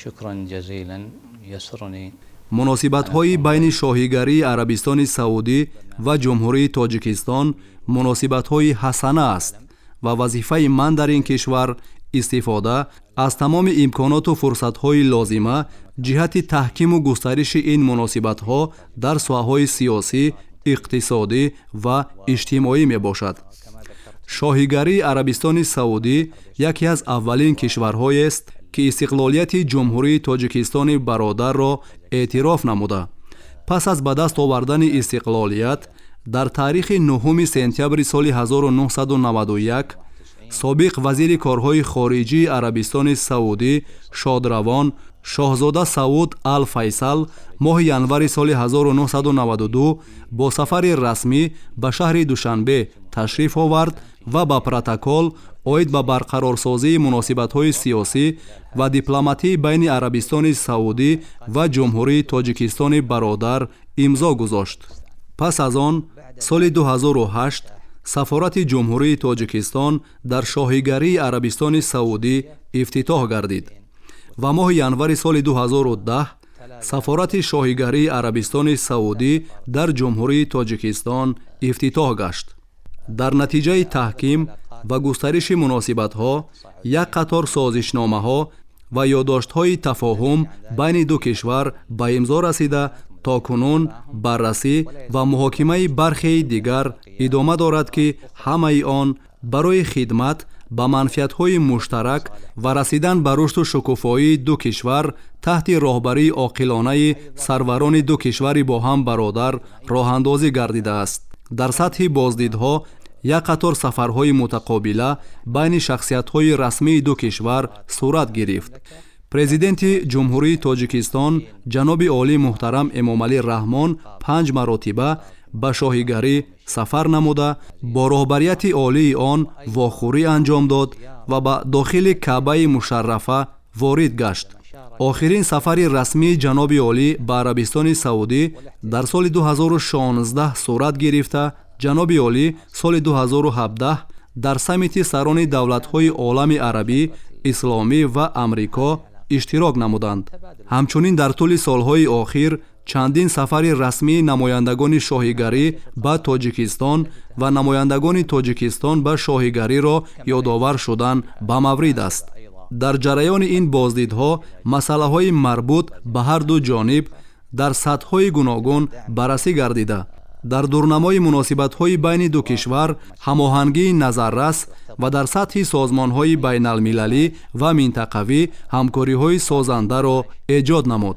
شكرا جزيلا، يسرني Муносибатҳои байни Шоҳигарии Арабистони Саудӣ ва Ҷумҳурии Тоҷикистон муносибатҳои ҳасана аст ва вазифаи ман дар ин кишвар истифода аз тамоми имконоту фурсатҳои лозима ҷиҳати таҳкиму густариши ин муносибатҳо дар соҳаҳои сиёсӣ, иқтисодӣ ва иҷтимоӣ мебошад. Шоҳигарии Арабистони Саудӣ яке аз аввалин кишварҳоест, ки истиқлолияти Ҷумҳурии Тоҷикистони бародарро эътироф намуда, пас аз ба даст овардани истиқлолият дар таърихи 9 сентябри соли 1991 собиқ вазири корҳои хориҷии Арабистони Саудӣ, шодравон шоҳзода Сауд ал Файсал, моҳи январи соли 1992 бо сафари расмӣ ба шаҳри Душанбе ташриф овард ва ба протокол оид ба барқарорсозии муносибатҳои сиёсӣ ва дипломатӣ байни Арабистони Саудӣ ва Ҷумҳурии Тоҷикистони бародар имзо гузошт. Пас аз он соли 2008 сафорати Ҷумҳурии Тоҷикистон дар Шоҳигарии Арабистони Саудӣ ифтитоҳ гардид ва моҳи январи соли 2010 сафорати Шоҳигарии Арабистони Саудӣ дар Ҷумҳурии Тоҷикистон ифтитоҳ гашт. Дар натиҷаи таҳким ва густариши муносибатҳо як қатор созишномаҳо ва ёддоштҳои тафоҳум байни ду кишвар ба имзо расида, то кунун баррасӣ ва муҳокимаи бархеи дигар идома дорад, ки ҳамаи он барои хидмат ба манфиатҳои муштарак ва расидан ба рушду шукуфоии ду кишвар таҳти роҳбарии оқилонаи сарварони ду кишвари бо ҳам бародар роҳандозӣ гардидааст. Дар сатҳи боздидҳо як қатор сафарҳои мутақобила байни шахсиятҳои расмии ду кишвар сурат гирифт. Президенти Ҷумҳурии Тоҷикистон ҷаноби олӣ муҳтарам Эмомалӣ Раҳмон панҷ маротиба ба шоҳигарӣ сафар намуда, бо роҳбарияти олии он вохӯрӣ анҷом дод ва ба дохили Каъбаи мушаррафа ворид гашт. Охирин сафари расмии ҷаноби олӣ ба Арабистони Саудӣ дар соли 2016 сурат гирифта, ҷаноби олӣ соли 2017 дар саммити сарони давлатҳои олами арабӣ, исломӣ ва Амрико иштирок намуданд. Ҳамчунин дар тӯли солҳои охир чандин сафари расмии намояндагони шоҳигарӣ ба Тоҷикистон ва намояндагони Тоҷикистон ба шоҳигариро ёдовар шудан ба маврид аст. Дар ҷараёни ин боздидҳо масъалаҳои марбут ба ҳарду ҷониб дар сатҳҳои гуногун баррасӣ гардида, дар дурнамои муносибатҳои байни ду кишвар ҳамоҳангии назаррас ва дар сатҳи созмонҳои байналмилалӣ ва минтақавӣ ҳамкориҳои созандаро эҷод намуд.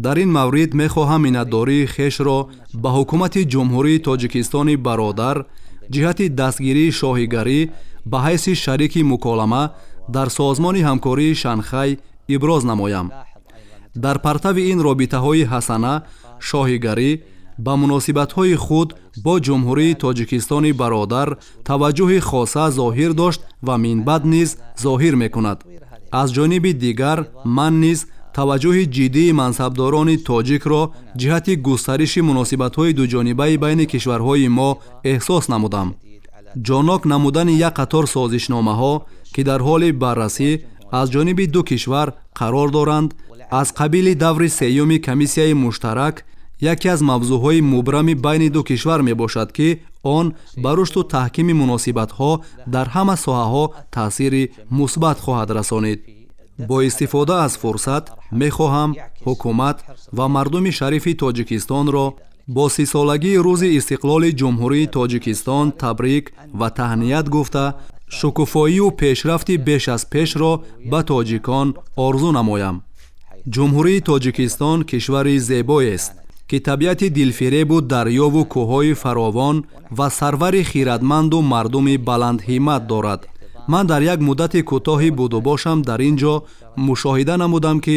Дар ин маврид мехоҳам миннатдории хешро ба ҳукумати Ҷумҳурии Тоҷикистони бародар ҷиҳати дастгирии шоҳигарӣ ба ҳайси шарики муколама дар Созмони ҳамкории Шанхай иброз намоям. Дар партави ин робитаҳои ҳасана шоҳигарӣ ба муносибатҳои худ бо Ҷумҳурии Тоҷикистони бародар таваҷҷӯҳи хоса зоҳир дошт ва минбаъд низ зоҳир мекунад. Аз ҷониби дигар, ман низ таваҷҷӯҳи ҷиддии мансабдорони тоҷикро ҷиҳати густариши муносибатҳои дуҷонибаи байни кишварҳои мо эҳсос намудам. Ҷонок намудани як қатор созишномаҳо, ки дар ҳоли баррасӣ аз ҷониби ду кишвар қарор доранд, аз қабили даври сеюми комиссияи муштарак, яке аз мавзӯъҳои мубрами байни ду кишвар мебошад, ки он ба рушду таҳкими муносибатҳо дар ҳама соҳаҳо таъсири мусбат хоҳад расонид. Бо истифода аз фурсат мехоҳам ҳукумат ва мардуми шарифи Тоҷикистонро бо 30-солагии Рӯзи истиқлоли Ҷумҳурии Тоҷикистон табрик ва таҳният гуфта, шукуфоию пешрафти беш аз пешро ба тоҷикон орзу намоям. Ҷумҳурии Тоҷикистон кишвари зебоест, ки табиати дилфиребу дарёву кӯҳҳои фаровон ва сарвари хиратманду мардуми баландҳиммат дорад. Ман дар як муддати кӯтоҳи будубошам дар ин ҷо мушоҳида намудам, ки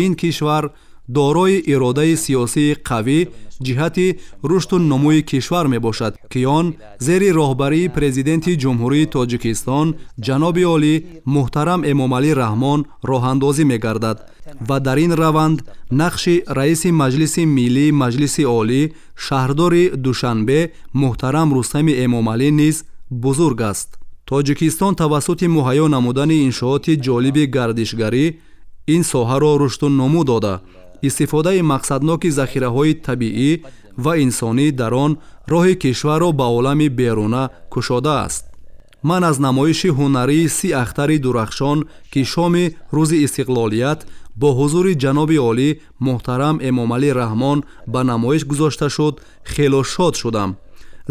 ин кишвар дорои иродаи сиёсии қавӣ ҷиҳати рушду нумӯи кишвар мебошад, ки он зери роҳбарии Президенти Ҷумҳурии Тоҷикистон ҷаноби олӣ муҳтарам Эмомалӣ Раҳмон роҳандозӣ мегардад ва дар ин раванд нақши раиси Маҷлиси Миллии Маҷлиси Олӣ, шаҳрдори Душанбе муҳтарам Рустами Эмомалӣ низ бузург аст. Тоҷикистон тавассути муҳайё намудани иншооти ҷолиби гардишгарӣ Ин соҳаро рушду нумӯ дода, истифодаи мақсадноки захираҳои табиӣ ва инсонӣ дар он роҳи кишварро ба олами беруна кушодааст. Ман аз намоиши ҳунарии 30 ахтари дурахшон, ки шоми рӯзи истиқлолият бо ҳузури ҷаноби олӣ муҳтарам Эмомалӣ Раҳмон ба намоиш гузошта шуд, хело шод шудам,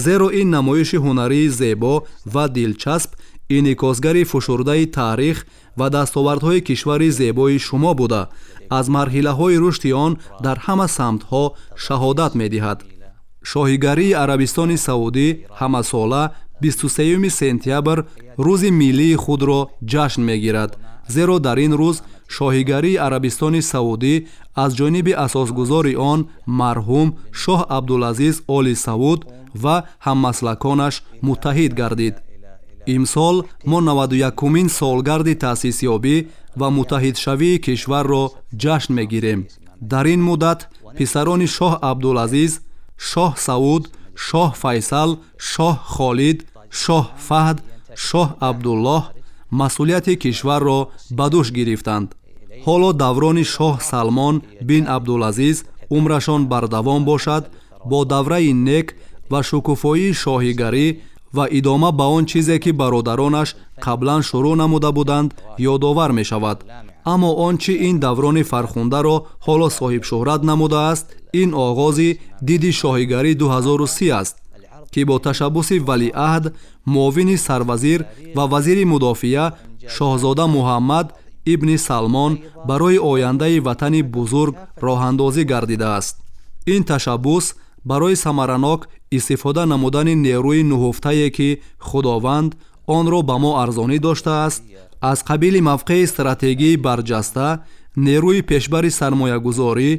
зеро ин намоиши ҳунарии зебо ва дилчасп инъикосгари фушурдаи таърих ва дастовардҳои кишвари зебои шумо буда, аз марҳилаҳои рушди он дар ҳама самтҳо шаҳодат медиҳад. Шоҳигарии Арабистони Саудӣ ҳамасола 23 сентябр рӯзи миллии худро ҷашн мегирад, зеро дар ин рӯз Шоҳигарии Арабистони Саудӣ аз ҷониби асосгузори он, марҳум шоҳ Абдулазиз Оли Сауд ва ҳаммаслаконаш муттаҳид гардид. Имсол мо 91-умин солгарди таъсисёбӣ ва муттаҳидшавии кишварро ҷашн мегирем. Дар ин муддат писарони шоҳ Абдулазиз, шоҳ Сауд, шоҳ Файсал, шоҳ Холид, шоҳ Фаҳд, шоҳ Абдуллоҳ масъулияти кишварро ба дӯш гирифтанд. Ҳоло даврони шоҳ Салмон бин Абдулазиз, умрашон бардавом бошад, бо давраи нек ва шукуфоии шоҳигарӣ ва идома ба он чизе, ки бародаронаш қаблан шурӯъ намуда буданд, ёдовар мешавад. Аммо он чӣ ин даврони фархундаро ҳоло соҳибшӯҳрат намудааст, ин оғози диди шоҳигарӣ 2030 аст, ки бо ташаббуси валиаҳд, муовини сарвазир ва вазири мудофиа шоҳзода Муҳаммад ибни Салмон барои ояндаи ватани бузург роҳандозӣ гардидааст. Ин ташаббус барои самаранок истифода намудани нерӯи нуҳуфтае, ки Худованд онро ба мо арзонӣ доштааст, аз қабили мавқеи стратегии барҷаста, нерӯи пешбари сармоягузорӣ,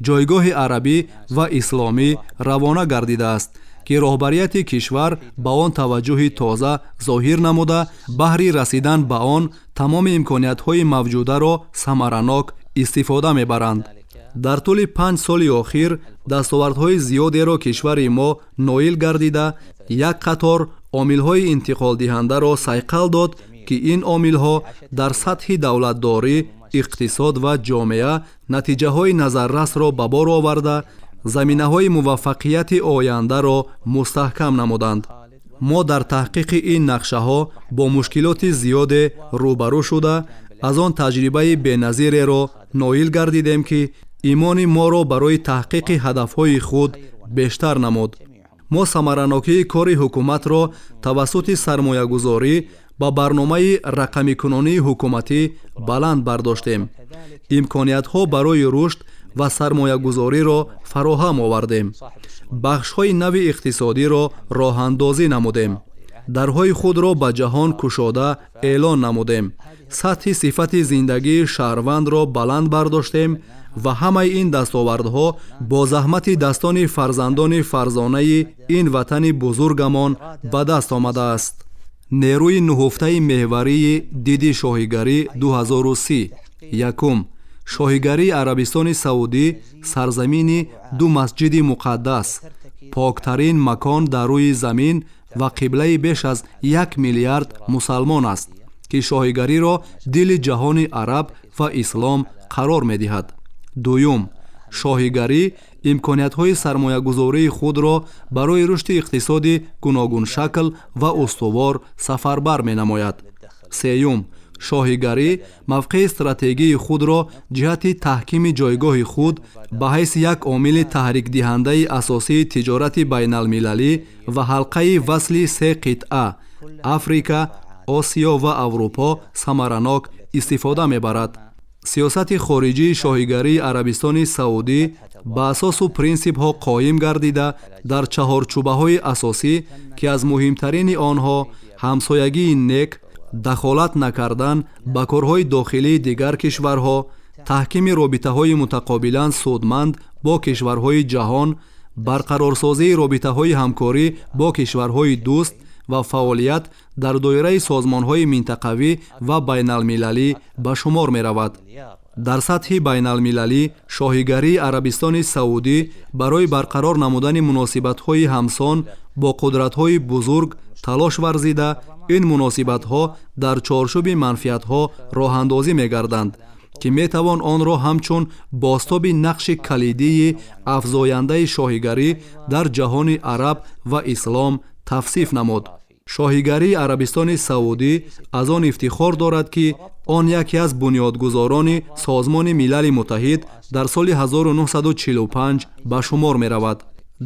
ҷойгоҳи арабӣ ва исломӣ равона гардидааст, ки роҳбарияти кишвар ба он таваҷҷӯҳи тоза зоҳир намуда, баҳри расидан ба он тамоми имкониятҳои мавҷударо самаранок истифода мебаранд. Дар тӯли 5 соли охир дастовардҳои зиёдеро кишвари мо ноил гардида, як қатор омилҳои интиқолдиҳандаро сайқал дод, ки ин омилҳо дар сатҳи давлатдорӣ, иқтисод ва ҷомеа натиҷаҳои назаррасро ба бор оварда, заминаҳои муваффақияти ояндаро мустаҳкам намуданд. Мо дар таҳқиқи ин нақшаҳо бо мушкилоти зиёде рӯбарӯ шуда, аз он таҷрибаи беназиреро ноил гардидем, ки имони моро барои таҳқиқи ҳадафҳои худ бештар намуд. Мо самаранокии кори ҳукуматро тавассути сармоягузорӣ ба барномаи рақамикунонии ҳукуматӣ баланд бардоштем, имкониятҳо барои рушд ва сармоягузориро фароҳам овардем, бахшҳои нави иқтисодиро роҳандозӣ намудем, дарҳои худро ба ҷаҳон кушода эълон намудем, сатҳи сифати зиндагии шаҳрвандро баланд бардоштем ва ҳамаи ин дастовардҳо бо заҳмати дастони фарзандони фарзонаи ин ватани бузургамон ба даст омадааст. Нерӯи нуҳуфтаи меҳварии диди шоҳигарӣ 2030. Якум, Шоҳигарии Арабистони Саудӣ сарзамини ду масҷиди муқаддас, поктарин макон дар рӯи замин ва қиблаи беш аз 1 миллиард мусалмон аст, ки шоҳигариро дили ҷаҳони араб ва ислом қарор медиҳад. Дуюм, шоҳигарӣ имкониятҳои сармоягузории худро барои рушди иқтисоди гуногуншакл ва устувор сафарбар менамояд. Сеюм, шоҳигарӣ мавқеи стратегии худро ҷиҳати таҳкими ҷойгоҳи худ ба ҳайси як омили таҳрикдиҳандаи асосии тиҷорати байналмилалӣ ва ҳалқаи васли се қитъа — Африка, Осиё ва Аврупо самаранок истифода мебарад. Сиёсати хориҷии Шоҳигарии Арабистони Саудӣ ба асосу принсипҳо қоим гардида, дар чаҳорчӯбаҳои асосӣ, ки аз муҳимтарини онҳо ҳамсоягии нек, дахолат накардан ба корҳои дохилии дигар кишварҳо, таҳкими робитаҳои мутақобилан судманд бо кишварҳои ҷаҳон, барқарорсозии робитаҳои ҳамкорӣ бо кишварҳои дӯст ва фаъолият дар доираи созмонҳои минтақавӣ ва байналмилалӣ ба шумор меравад. Дар сатҳи байналмилалӣ Шоҳигарии Арабистони Саудӣ барои барқарор намудани муносибатҳои ҳамсон бо қудратҳои бузург талош варзида, ин муносибатҳо дар чорчӯби манфиатҳо роҳандозӣ мегарданд. ки метавон онро ҳамчун бозтоби нақши калидии афзояндаи шоҳигарӣ дар ҷаҳони араб ва ислом тавсиф намуд. Шоҳигарии Арабистони Саудӣ аз он ифтихор дорад, ки он яке аз бунёдгузорони Созмони Милали Муттаҳид дар соли 1945 ба шумор меравад.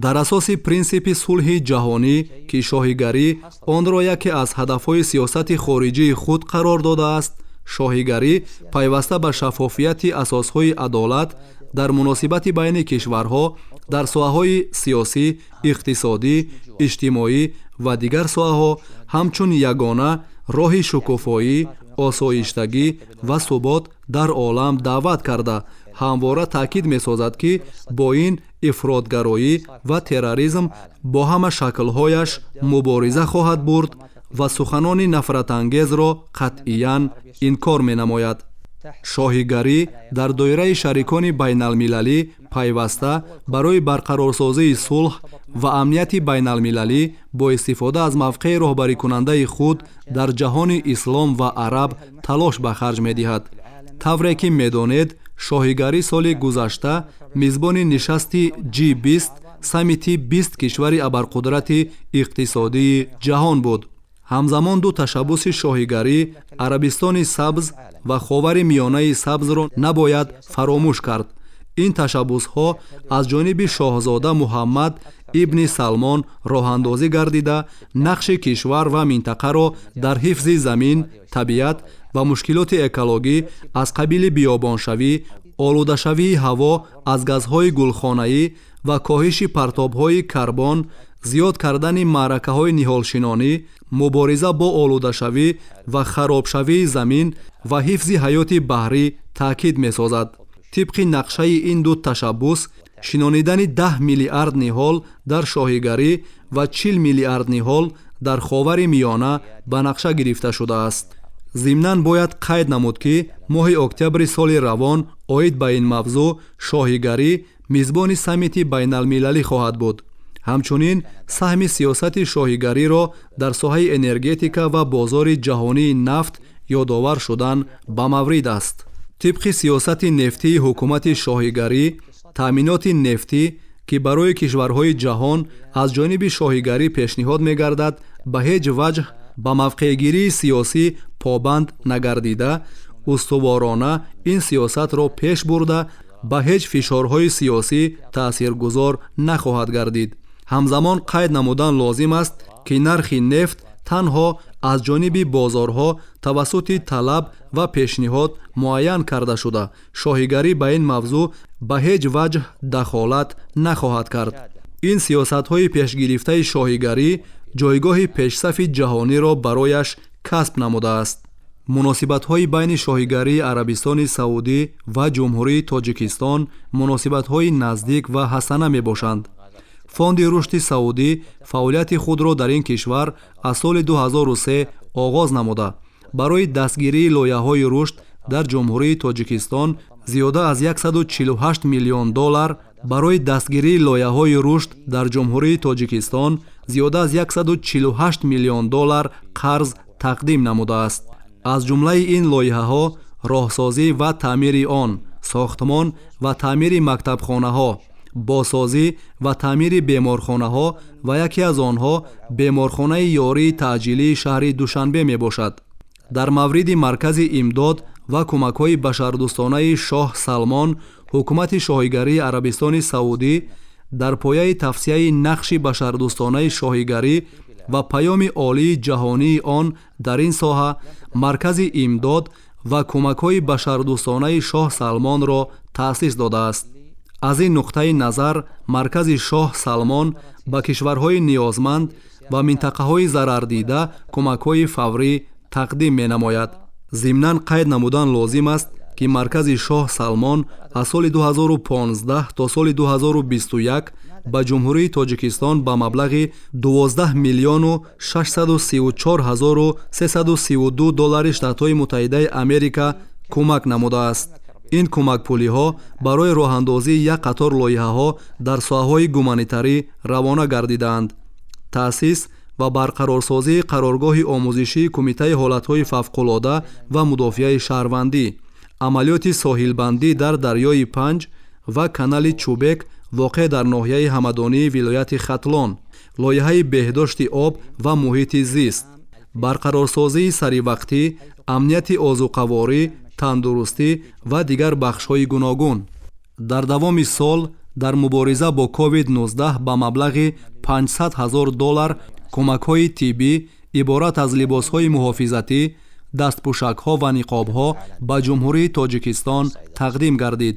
Дар асоси принсипи сулҳи ҷаҳонӣ, ки шоҳигарӣ онро яке аз ҳадафҳои сиёсати хориҷии худ қарор додааст, шоҳигарӣ пайваста ба шаффофияти асосҳои адолат дар муносибати байни кишварҳо дар соҳаҳои сиёсӣ, иқтисодӣ, иҷтимоӣ ва дигар соҳаҳо ҳамчун ягона роҳи шукуфоӣ, осоиштагӣ ва субот дар олам даъват карда, ҳамвора таъкид месозад, ки бо ин ифротгароӣ ва терроризм бо ҳама шаклҳояш мубориза хоҳад бурд ва суханони нафратангезро қатъиян инкор менамояд. Шоҳигарӣ дар доираи шарикони байналмилалӣ пайваста барои барқарорсозии сулҳ ва амнияти байналмилалӣ бо истифода аз мавқеи роҳбарикунандаи худ дар ҷаҳони ислом ва араб талош ба харҷ медиҳад. Тавре ки медонед, шоҳигарӣ соли гузашта мизбони нишасти G20, саммити 20 кишвари абарқудрати иқтисодии ҷаҳон буд. Ҳамзамон ду ташаббуси шоҳигарӣ, Арабистони сабз ва Ховари Миёнаи сабзро набояд фаромӯш кард. Ин ташаббусҳо аз ҷониби шоҳзода Муҳаммад ибни Салмон роҳандозӣ гардида, нақши кишвар ва минтақаро дар ҳифзи замин, табиат ва мушкилоти экологӣ аз қабили биёбоншавӣ, олудашавии ҳаво аз газҳои гулхонаӣ ва коҳиши партобҳои карбон, зиёд кардани маъракаҳои ниҳолшинонӣ, мубориза бо олудашавӣ ва харобшавии замин ва ҳифзи ҳаёти баҳрӣ таъкид месозад. Тибқи нақшаи ин ду ташаббус, шинонидани 10 миллиард ниҳол дар шоҳигарӣ ва 40 миллиард ниҳол дар Ховари Миёна ба нақша гирифта шудааст. Зимнан бояд қайд намуд, ки моҳи октябри соли равон оид ба ин мавзӯъ шоҳигарӣ мизбони саммити байналмилалӣ хоҳад буд. Ҳамчунин саҳми сиёсати шоҳигариро дар соҳаи энергетика ва бозори ҷаҳонии нафт ёдовар шудан ба маврид аст. Тибқи сиёсати нефтии ҳукумати шоҳигарӣ, таъминоти нефтӣ, ки барои кишварҳои ҷаҳон аз ҷониби шоҳигарӣ пешниҳод мегардад, ба ҳеҷ ваҷҳ ба мавқеъгирии сиёсӣ побанд нагардида, устуворона ин сиёсатро пеш бурда, ба ҳеҷ фишорҳои сиёсӣ таъсиргузор нахоҳад гардид. Ҳамзамон қайд намудан лозим аст, ки нархи нефт танҳо аз ҷониби бозорҳо тавассути талаб ва пешниҳод муайян карда шуда, шоҳигарӣ ба ин мавзӯъ ба ҳеҷ ваҷҳ дахолат нахоҳад кард. Ин сиёсатҳои пешгирифтаи шоҳигарӣ ҷойгоҳи пешсафи ҷаҳониро барояш касб намудааст. Муносибатҳои байни шоҳигарии Арабистони Саудӣ ва Ҷумҳурии Тоҷикистон муносибатҳои наздик ва ҳасана мебошанд. Фонди рушди Саудӣ фаъолияти худро дар ин кишвар аз соли 2003 оғоз намуда, барои дастгирии лоиҳаҳои рушд дар Ҷумҳурии Тоҷикистон зиёда аз 148 миллион доллар барои дастгирии лоиҳаҳои рушд дар Ҷумҳурии Тоҷикистон зиёда аз 148 миллион доллар қарз тақдим намудааст. Аз ҷумлаи ин лоиҳаҳо роҳсозӣ ва таъмири он, сохтмон ва таъмири мактабхонаҳо, босозӣ ва таъмири беморхонаҳо ва яке аз онҳо беморхонаи ёрии таъҷилии шаҳри Душанбе мебошад. Дар мавриди маркази имдод ва кӯмакҳои башардӯстонаи шоҳ Салмон, ҳукумати шоҳигарии Арабистони Саудӣ дар пояи тавсияи нақши башардӯстонаи шоҳигарӣ ва паёми олии ҷаҳонии он дар ин соҳа маркази имдод ва кӯмакҳои башардӯстонаи шоҳ Салмонро таъсис додааст. Аз ин нуқтаи назар маркази шоҳ Салмон ба кишварҳои ниёзманд ва минтақаҳои зарардида кӯмакҳои фаврӣ тақдим менамояд. Зимнан қайд намудан лозим аст, ки маркази шоҳ Салмон аз соли 2015 то соли 2021 ба Ҷумҳурии Тоҷикистон ба маблағи 12 миллиону 634 ҳазору 332 доллари Штатҳои Муттаҳидаи Америка кӯмак намудааст. Ин кӯмакпулиҳо барои роҳандозии як қатор лоиҳаҳо дар соҳаҳои гуманитарӣ равона гардидаанд: таъсис ва барқарорсозии қароргоҳи омӯзишии Кумитаи ҳолатҳои фавқулода ва мудофиаи шаҳрвандӣ, Амалиёти соҳилбандӣ дар дарёи Панҷ ва канали Чӯбек, воқеъ дар ноҳияи Ҳамадонии вилояти Хатлон, лоиҳаи беҳдошти об ва муҳити зист, барқарорсозии саривақтӣ амнияти озуқаворӣ, тандурустӣ ва дигар бахшҳои гуногун. Дар давоми сол дар мубориза бо COVID-19 ба маблағи 500 ҳазор доллар кӯмакҳои тиббӣ, иборат аз либосҳои муҳофизатӣ, дастпӯшакҳо ва ниқобҳо, ба Ҷумҳурии Тоҷикистон тақдим гардид.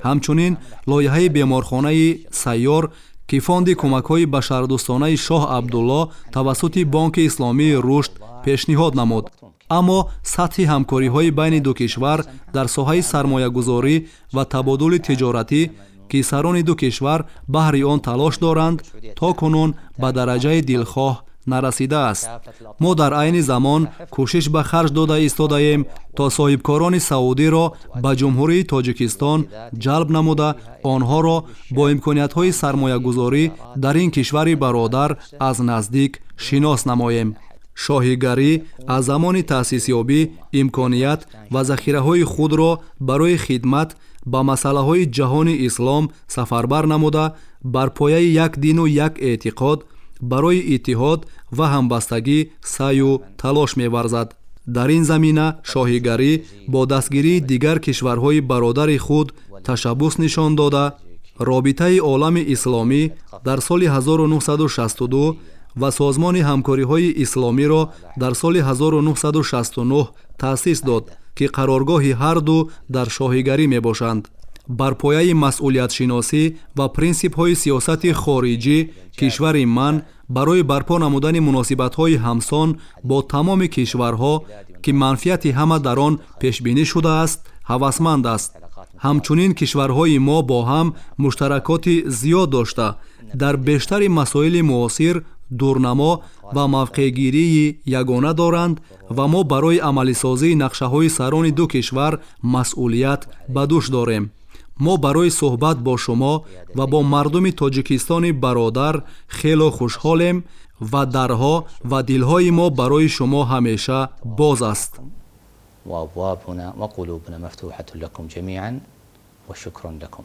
Ҳамчунин лоиҳаи беморхонаи сайёр, ки Фонди кӯмакҳои башардӯстонаи шоҳ Абдулло тавассути Бонки Исломии Рушд пешниҳод намуд. Аммо сатҳи ҳамкориҳои байни ду кишвар дар соҳаи сармоягузорӣ ва табодули тиҷоратӣ, ки сарони ду кишвар баҳри он талош доранд, то кунун ба дараҷаи дилхоҳ нарасидааст. Мо дар айни замон кӯшиш ба харҷ дода истодаем, то соҳибкорони саудиро ба Ҷумҳурии Тоҷикистон ҷалб намуда, онҳоро бо имкониятҳои сармоягузорӣ дар ин кишвари бародар аз наздик шинос намоем. Шоҳигарӣ аз замони таъсисёбӣ имконият ва захираҳои худро барои хидмат ба масъалаҳои ҷаҳони ислом сафарбар намуда, бар пояи як дину як эътиқод барои иттиҳод ва ҳамбастагӣ саъю талош меварзад. Дар ин замина шоҳигарӣ бо дастгирии дигар кишварҳои бародари худ ташаббус нишон дода, Робитаи олами исломӣ дар соли 1962 ва Созмони ҳамкориҳои исломиро дар соли 1969 таъсис дод, ки қароргоҳи ҳарду дар шоҳигарӣ мебошанд. Бар пояи масъулиятшиносӣ ва принсипҳои сиёсати хориҷӣ кишвари ман барои барпо намудани муносибатҳои ҳамсон бо тамоми кишварҳо, ки манфиати ҳама дар он пешбинӣ шудааст, ҳавасманд аст. Ҳамчунин кишварҳои мо бо ҳам муштаракоти зиёд дошта, дар бештари масоили муосир дурнамо ва мавқеъгирии ягона доранд ва мо барои амалисозии нақшаҳои сарони ду кишвар масъулият ба дӯш дорем. Мо барои суҳбат бо шумо ва бо мардуми Тоҷикистони бародар хело хушҳолем ва дарҳо ва дилҳои мо барои шумо ҳамеша боз аст. وأبوابنا وقلوبنا مفتوحة لكم جميعا وشكرا لكم.